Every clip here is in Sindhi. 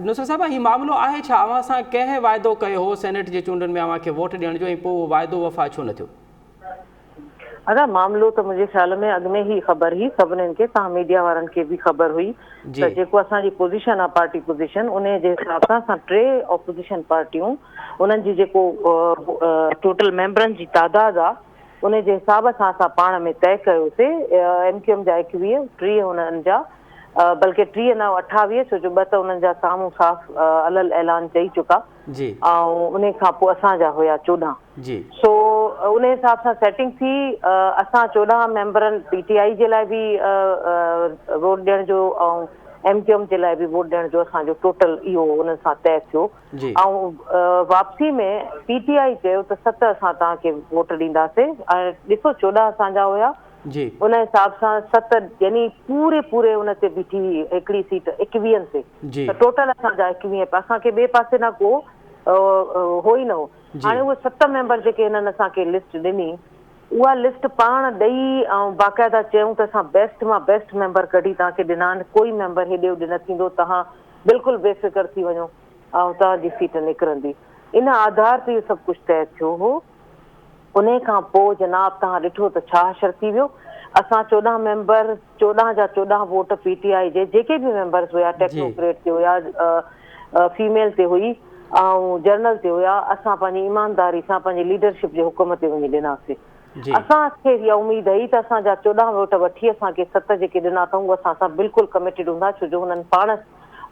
نصرت صاحبه هي معاملو آهي ڇا؟ اوهان سان ڪنهن واعدو ڪيو هو سينيٽ جي چونڊن ۾ اوهان کي ووٽ ڏيڻ جو ۽ پوء اهو واعدو وفا ڇو نه ٿيو؟ ادا معاملو ته منهنجي خيال ۾ اڳ ۾ ئي خبر هئي سڀنين کي توهان ميڊيا وارن کي به خبر هئي ته جيڪو اسان جي پوزيشن آ پارٽي پوزيشن انهي جي حساب سان اسان ٽي اپوزيشن پارٽيون انهن جي جيڪو ٽوٽل ميمبرن جي تعداد آ انهي جي حساب سان اسان پاڻ ۾ طئي ڪيوسي ايم ڪيو ايم جا 21 30 انهن جا بلڪه 30 نه 28 ڇو جو ٻه ته انهن جا سامهون صاف علل اعلان چئي چڪا ۽ انهي کان پوء اسان جا هيا 14 سو انهي حساب سان سيٽنگ ٿي اسان 14 ميمبرن پي ٽي آئي جي لاء به ووٽ ڏيڻ جو ۽ ايم ڪيو ايم جي لاء به ووٽ ڏيڻ جو اسان جو ٽوٽل اهو انهن سان طئي ٿيو ۽ واپسي ۾ پي ٽي آئي چيو ته ست اسان توهان کي ووٽ ڏينداسي ۽ ڏسو 14 اسان جا هيا ان حساب سان ست يعني پوري پوري ان تي بيٺي هئي هڪڙي سيٽ ايڪويهن تي ته ٽوٽل اسان جا ايڪويهه پيا اسان کي ٻئي پاسي نه ڪو هو ئي نه هو هاڻي اهي ست ميمبر جيڪي هنن اسان کي لسٽ ڏني اها لسٽ پاڻ ڏئي ۽ باقاعده چيائون ته اسان بيسٽ مان بيسٽ ميمبر ڪڍي توهان کي ڏنا آهن ڪوئي ميمبر هيڏي هوڏي نه ٿيندو توهان بلڪل بي فڪر ٿي وڃو ۽ توهان جي سيٽ نڪرندي ان آڌار تي اهو سڀ ڪجهه طئي ٿيو هو. انهيء کان پوء جناب توهان ڏٺو ته ڇا حشر ٿي ويو. اسان 14 ميمبر، 14 جا 14 ووٽ پي ٽي آء جي جيڪي به ميمبرز هيا ٽيڪنوڪريٽ تي هيا، فيميل تي هئي ۽ جنرل تي هيا، اسان پنهنجي ايمانداري سان پنهنجي ليڊرشپ جي حڪم تي وڃي ڏناسي. اسان کي اها اميد هئي ته اسان جا 14 ووٽ وٺي اسان کي ست جيڪي ڏنا اٿئون اهي اسان سان بلڪل ڪميٽيڊ هوندا ڇو جو هنن پاڻ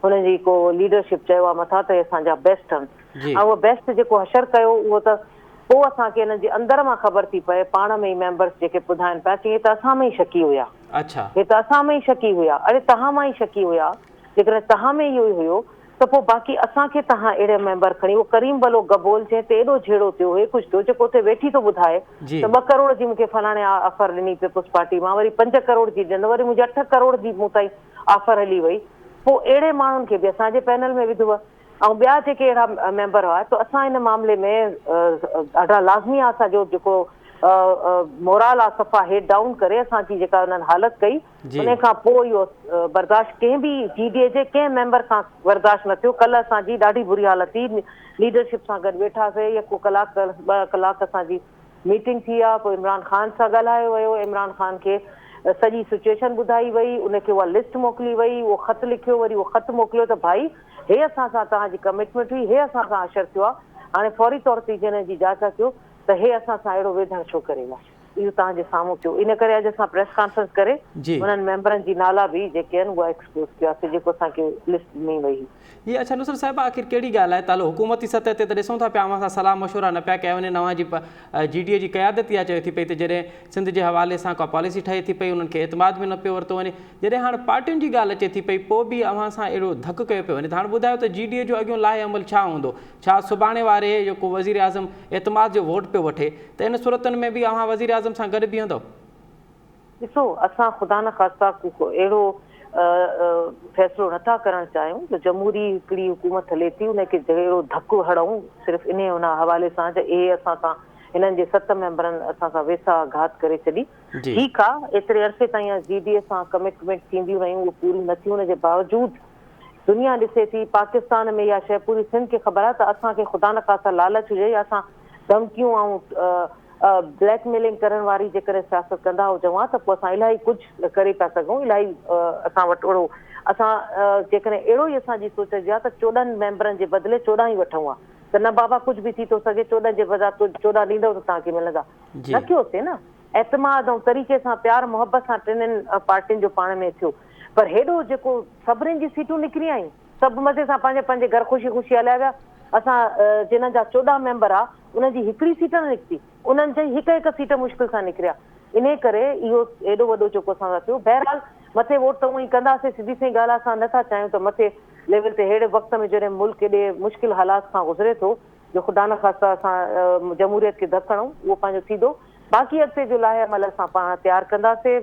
هنن جي ڪو ليڊرشپ چيو آهي مٿان ته اهي اسان جا بيسٽ آهن ۽ اهو بيسٽ جيڪو حشر ڪيو اهو ته پوء اسان کي انهن جي اندر مان خبر ٿي پئي، پاڻ ۾ ئي ميمبرس جيڪي ٻڌائن پيا چي هي ته اسان ۾ ئي شڪي هيا. هي ته اسان ۾ ئي شڪي هيا. اڙي توهان مان ئي شڪي هيا، جيڪڏهن توهان ۾ اهو ئي هيو ته پوء باقي اسان کي توهان اهڙا ميمبر کڻي اهو ڪريم بلو گبول جنهن تي ايڏو جهيڙو ٿيو هي ڪجهه ٿيو جيڪو اتي ويٺي ٿو ٻڌائي ته ٻه ڪروڙ جي مون کي فلاڻي آفر ڏني پيپلز پارٽي مان وري پنج ڪروڙ جي ڏنو وري منهنجي اٺ ڪروڙ جي مون تائين آفر هلي وئي پوء اهڙي ماڻهن کي به اسان جي پينل ۾ وڌو. ۽ ٻيا جيڪي اهڙا ميمبر هئا ته اسان ان معاملي ۾ ڏاڍا لازمي آ اسان جو جيڪو مورال آ صفا هيڊ ڊائون ڪري اسان جي جيڪا انهن حالت ڪئي ان کان پوء اهو برداشت ڪنهن به جي ڊي اي جي ڪنهن ميمبر کان برداشت نه ٿيو ڪلهه اسان جي ڏاڍي بري حالت ٿي ليڊرشپ سان گڏ ويٺاسي يڪو ڪلاڪ ٻه ڪلاڪ اسان جي ميٽنگ ٿي آ پوء عمران خان سان ڳالهايو ويو عمران خان کي سڄي سچوئيشن ٻڌائي وئي ان کي اها لسٽ موڪلي وئي اهو خط لکيو وري اهو خط موڪليو ته ڀائي هي اسان سان توهان جي ڪمٽمينٽ هئي هي اسان سان حشر ٿيو آ هاڻي فوري طور تي جنھن جي جاچ ڪيو ته هي اسان سان اهڙو ويڌڻ ڇو ڪري ويا اهو توهان جي سامهون ٿيو ان ڪري اڄ اسان پريس ڪانفرنس ڪري انهن ميمبرن جي نالا به جيڪي آهن اها ايڪسپوز ڪياسي جيڪو اسان کي لسٽ ڏني وئي هئي. جي اڇا نصرت صاحب آخر ڪهڙي ڳالهه آهي تعلق حڪومتي سطح تي ته ڏسون ٿا پيا اوهان سان صلاح مشورا نه پيا ڪيا وڃن اوهان جي جي ڊي اي جي قيادت اها چوي ٿي پئي ته جڏهن سنڌ جي حوالي سان ڪا پاليسي ٺهي ٿي پئي انهن کي اعتماد ۾ نه پيو ورتو وڃي جڏهن هاڻ پارٽين جي ڳالهه اچي ٿي پئي پوء به اوهان سان اهڙو ڌڪ ڪيو پيو وڃي ته هاڻ ٻڌايو ته جي ڊي اي جو اڳيون لاهي عمل ڇا هوندو ڇا سڀاڻي واري جيڪو وزيراعظم اعتماد جو ووٽ پيو وٺي ته ان صورتن ۾ به اوهان وزيراعظم سان گڏ بيهندو. ڏسو اسان خدا نخواسته ڪو اهڙو فيصلو نه ٿا ڪرڻ چاهيون جو جمهوري هڪڙي حڪومت هلي ٿي ان کي اهڙو ڌڪ هڻون صرف انهي ان حوالي سان ته اهي اسان سان هنن جي ست ميمبرن اسان سان ويساهه گهات ڪري ڇڏي ٺيڪ آ ايتري عرصي تائين جي ڊي اي سان ڪمٽمينٽ ٿينديون رهيون اهي پوريون نه ٿيون ان جي باوجود دنيا ڏسي ٿي پاڪستان ۾ اها شيء پوري سنڌ کي خبر آهي ته اسان کي خدا نخواسته لالچ هجي يا اسان ڌمڪيون ۽ بليڪ ميلنگ ڪرڻ واري جيڪڏهن سياست ڪندا هجون ها ته پوء اسان الاهي ڪجهه ڪري پيا سگهون الاهي اسان وٽ اهڙو اسان جيڪڏهن اهڙو ئي اسان جي سوچ هجي ها ته 14 ميمبرن جي بدلي 14 ئي وٺون ها ته نه بابا ڪجهه به ٿي ٿو سگهي 14 جي بجاء 14 ڏيندؤ ته توهان کي ملندا نه ڪيوسي نه اعتماد ۽ طريقي سان پيار محبت سان ٽنهن پارٽين جو پاڻ ۾ ٿيو پر هيڏو جيڪو سڀني جي سيٽون نڪري آيون سڀ مزي سان پنهنجي پنهنجي گهر خوشي خوشي هليا ويا اسان جنهن جا 14 ميمبر ها انهن جي هڪڙي سيٽ نه نڪتي، انهن جي هڪ هڪ سيٽ مشڪل سان نڪريا، انهي ڪري اهو ايڏو وڏو جيڪو اسان سان ٿيو، بهرحال مٿي ووٽ ته اونئن ئي ڪنداسين، سڌي سئين ڳالهه آهي اسان نه ٿا چاهيون ته مٿي ليول تي ههڙي وقت ۾ جڏهن ملڪ ايڏي مشڪل حالات کان گذري ٿو جو خدا نخواسته اسان جمهوريت کي ڌڪ هڻون اهو پنهنجو ٿيندو، باقي اڳتي جو لائحه عمل اسان پاڻ تيار ڪنداسين،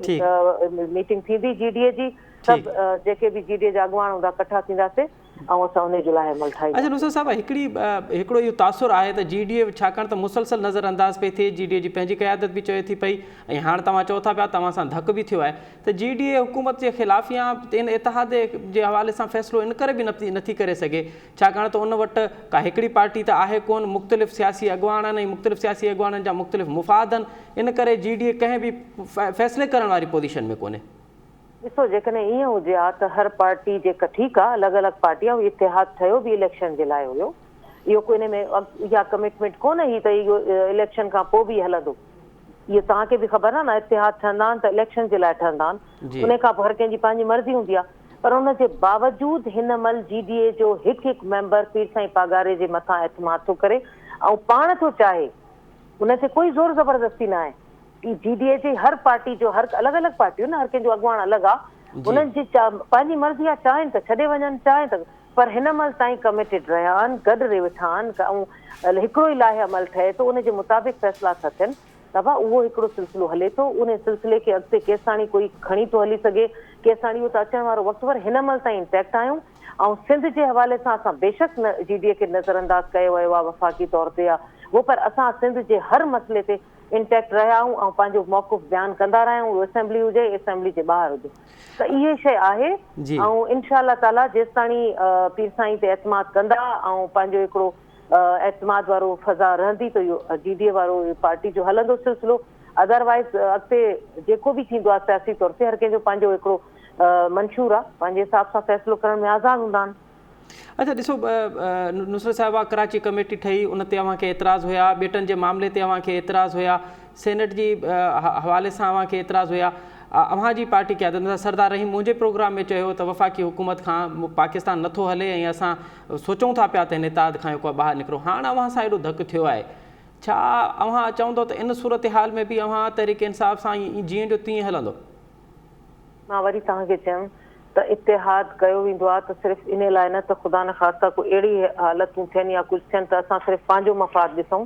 ميٽنگ ٿيندي جي ڊي اي جي سڀ جيڪي به جي ڊي اي جا اڳواڻ هوندا ڪٺا ٿينداسين. ۽ اسان انهي جو لاء عمل ٺاهينداسين. اچا نصرت صاحب هڪڙي هڪڙو اهو تاثر آهي ته جي ڊي اي ڇاڪاڻ ته مسلسل نظر انداز پئي ٿئي جي ڊي اي جي پنهنجي قيادت به چوي ٿي پئي ۽ هاڻ توهان چئو ٿا پيا توهان سان ڌڪ به ٿيو آهي ته جي ڊي اي حڪومت جي خلاف يا ان اتحاد جي حوالي سان فيصلو ان ڪري به نٿي ڪري سگهي ڇاڪاڻ ته ان وٽ ڪا هڪڙي پارٽي ته آهي ڪونه مختلف سياسي اڳواڻ آهن ۽ مختلف سياسي اڳواڻن جا مختلف مفاد آهن ان ڪري جي ڊي اي ڪنهن به فيصلي ڪرڻ واري پوزيشن ۾ ڪونهي. ڏسو جيڪڏهن ائين هجي ها ته هر پارٽي جيڪا ٺيڪ آ الڳ الڳ پارٽي آ اهو اتحاد ٺهيو به اليڪشن جي لاء هيو اهو ڪو ان ۾ اها ڪمٽمينٽ ڪونه هئي ته اهو اليڪشن کان پوء به هلندو اهو توهان کي به خبر آ نه اتحاد ٺهندا آهن ته اليڪشن جي لاء ٺهندا آهن ان کان پوء هر ڪنهن جي پنهنجي مرضي هوندي آ پر ان جي باوجود هن مهل جي ڊي اي جو هڪ هڪ ميمبر پير سائين پاڳاري جي مٿان اعتماد ٿو ڪري ۽ پاڻ ٿو چاهي ان تي ڪوئي زور زبردستي نه آهي جي ڊي اي جي هر پارٽي جو هر الڳ الڳ پارٽيون نه هر ڪنهن جو اڳواڻ الڳ آ انهن جي پنهنجي مرضي آ چاهين ته ڇڏي وڃن چاهين ته پر هن مهل تائين ڪميٽيڊ رهيا آهن گڏ رهي ويٺا آهن ۽ هڪڙو ئي لاهه عمل ٺهي ٿو ان جي مطابق فيصلا ٿا ٿين ته ڀا اهو هڪڙو سلسلو هلي ٿو ان سلسلي کي اڳتي ڪيساڻي ڪوئي کڻي ٿو هلي سگهي ڪيساڻي اهو ته اچڻ وارو وقت پر هن مهل تائين انٽيڪٽ آهيون ۽ سنڌ جي حوالي سان اسان بيشڪ نه جي ڊي اي کي نظر انداز ڪيو ويو آ وفاقي طور تي يا اهو پر اسان سنڌ جي هر مسئلي تي انٽيڪٽ رهيا آهيون ۽ پنهنجو موقف بيان ڪندا رهيا آهيون اهو اسيمبلي هجي اسيمبلي جي ٻاهر هجي ته اهي شيء آهي ۽ انشاء الله تعاليٰ جيستاڻي پير سائين تي اعتماد ڪندا ۽ پنهنجو هڪڙو اعتماد وارو فضا رهندي ته اهو جي ڊي اي وارو پارٽي جو هلندو سلسلو ادروائز اڳتي جيڪو به ٿيندو آهي سياسي طور تي هر ڪنهن جو پنهنجو هڪڙو منشور آهي پنهنجي حساب سان فيصلو ڪرڻ ۾ آزاد هوندا آهن. اڇا ڏسو نصرت صاحبه ڪراچي ڪميٽي ٺهي ان تي اوهان کي اعتراض هيا ٻيٽن جي معاملي تي اوهان کي اعتراض هيا سينيٽ جي حوالي سان اوهان کي اعتراض هيا اوهان جي پارٽي قيادت مثلا سردار رحيم منهنجي پروگرام ۾ چيو ته وفاقي حڪومت کان پاڪستان نٿو هلي ۽ اسان سوچون ٿا پيا ته هن اتحاد کان هڪ ٻاهر نڪرو هاڻ اوهان سان ايڏو ڌڪ ٿيو آهي ڇا اوهان چوندو ته ان صورتحال ۾ به اوهان تحريڪ انصاف سان جيئن جو تيئن هلندو؟ مان وري توهان کي چيم ته اتحاد ڪيو ويندو آهي ته صرف انهي لاء نه ته خدا نخواسته ڪو اهڙي حالتون ٿين يا ڪجهه ٿين ته اسان صرف پنهنجو مفاد ڏسون.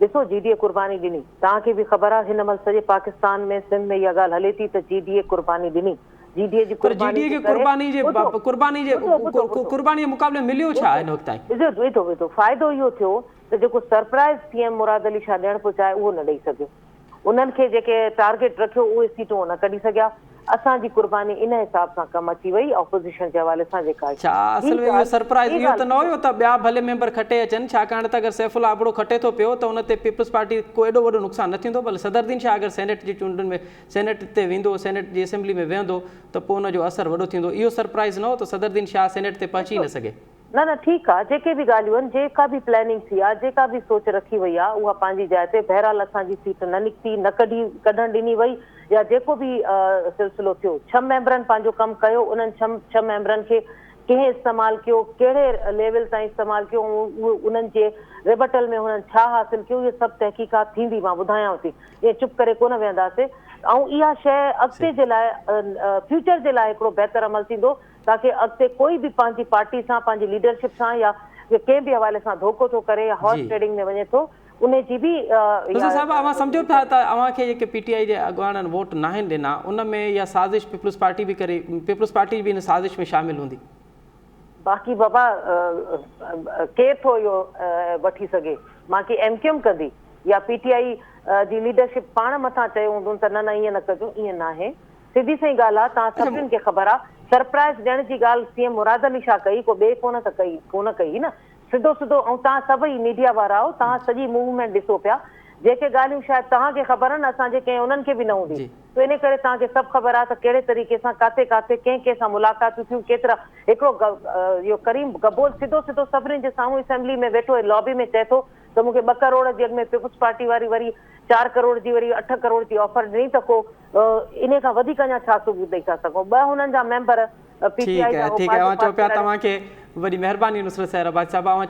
ڏسو جي ڊي اي قرباني ڏني. توهان کي به خبر آهي هن مهل سڄي پاڪستان ۾ سنڌ ۾ اها ڳالهه هلي ٿي ته جي ڊي اي قرباني ڏني. جي ڊي اي جي پر جي قرباني ڊي اي جي کي ڪري قرباني جي ٻڌو قرباني جي ٻڌو ٻڌو ٻڌو قرباني جي مقابلي ۾ مليو ڇا ٻڌو هن وقت تائين؟ ٻڌو ٻڌو ٻڌو فائدو اهو ٿيو ته جيڪو surprise C M Murad Ali Shah ڏيڻ پيو چاهي اهو نه ڏئي سگهيو. انهن کي جيڪي ٽارگيٽ رکيو اهي سيٽون هو نه ڪڍي سگهيا. اسان جي قرباني ان حساب سان ڪم اچي وئي اپوزيشن جي حوالي سان جيڪا ڇا ٻي اصل ۾ اهو ڳالهه سرپرائز ٻي اهو ته ڳالهه نه ٻڌو هيو ته ٻيا ڀلي ميمبر کٽي اچن ڇاڪاڻ ته اگر سيف الله ابڙو کٽي ٿو پيو ته ان تي پيپلز پارٽي ڪو ايڏو وڏو نقصان نه ٿيندو ڀلي صدر الدين شاهه اگر سينيٽ جي چونڊن ۾ سينيٽ تي ويندو سينيٽ جي اسيمبلي ۾ ويهندو ته پوء ان جو اثر وڏو ٿيندو اهو سرپرائز نه هو ته صدر الدين شاهه سينيٽ تي پهچي ئي ڏسو نه سگهي. نه نه ٺيڪ آ جيڪي به ڳالهيون آهن جيڪا به پلاننگ ٿي آ جيڪا به سوچ رکي وئي آ اها پنهنجي جاء تي بهرحال اسان جي سيٽ نه نڪتي نه ڪڍي ڪڍڻ ڏني وئي يا جيڪو به سلسلو ٿيو ڇهه ميمبرن پنهنجو ڪم ڪيو انهن ڇهه ميمبرن کي ڪنهن استعمال ڪيو ڪهڙي ليول تائين استعمال ڪيو ۽ انهن جي ريبٽل ۾ هنن ڇا حاصل ڪيو اهي سڀ تحقيقات ٿيندي مان ٻڌايانو ٿي ائين چپ ڪري ڪونه ويهنداسي ۽ اها شيء اڳتي جي لاء فيوچر جي لاء هڪڙو بهتر عمل ٿيندو تاڪه اڳتي ڪوئي به پنهنجي پارٽي سان پنهنجي ليڊرشپ سان يا ڪنهن به حوالي سان ڌوڪو ٿو ڪري يا هارس ٽريڊنگ ۾ وڃي ٿو انهي جي به نصر صاحب اوهان سمجهو پيا ته اوهان کي جيڪي پي ٽي آء جي اڳواڻن ووٽ ناهن ڏنا ان ۾ اها سازش پيپلز پارٽي به ڪري پيپلز پارٽي به ان سازش ۾ شامل هوندي. باقي بابا ڪير ٿو اهو وٺي سگهي مان ڪي ايم ڪيو ايم ڪندي يا پي ٽي آء جي ليڊرشپ پاڻ مٿان چيو هوندن ته نه نه ائين نه ڪجو ائين ناهي سڌي سئين ڳالهه آ توهان سڀنين کي خبر آ سرپرائز ڏيڻ جي ڳالهه سي ايم مراد علي شاهه ڪئي ڪو ٻئي ڪونه ته ڪئي ڪونه ڪئي نه سڌو سڌو ۽ توهان سڀئي ميڊيا وارا آهو توهان سڄي موومينٽ ڏسو پيا جيڪي ڳالهيون شايد توهان کي خبر آهن اسان جي ڪنهن انهن کي به نه هوندي سو انهي ڪري توهان کي سڀ خبر آ ته ڪهڙي طريقي سان ڪاٿي ڪاٿي ڪنهن ڪنهن سان ملاقاتون ٿيون ڪيترا هڪڙو اهو ڪريم گبول سڌو سڌو سڀني جي سامهون اسيمبلي ۾ ويٺو لابي ۾ چئي ٿو ته مون کي ٻه ڪروڙ جي اڳ ۾ پيپلز پارٽي واري وري چار ڪروڙ جي وري اٺ ڪروڙ جي آفر ڏني ته ڪو انهي کان وڌيڪ اڃا ڇا ثبوت ڏئي ٿا سگهون ٻه هنن جا ميمبر پي ٽي ٺيڪ آء جا آهي هو ٺيڪ آهي پنهنجو اوهان چئو پارٽي پيا وارن توهان کي وڏي مهرباني نصرت سحر عباسي صاحب اوهان.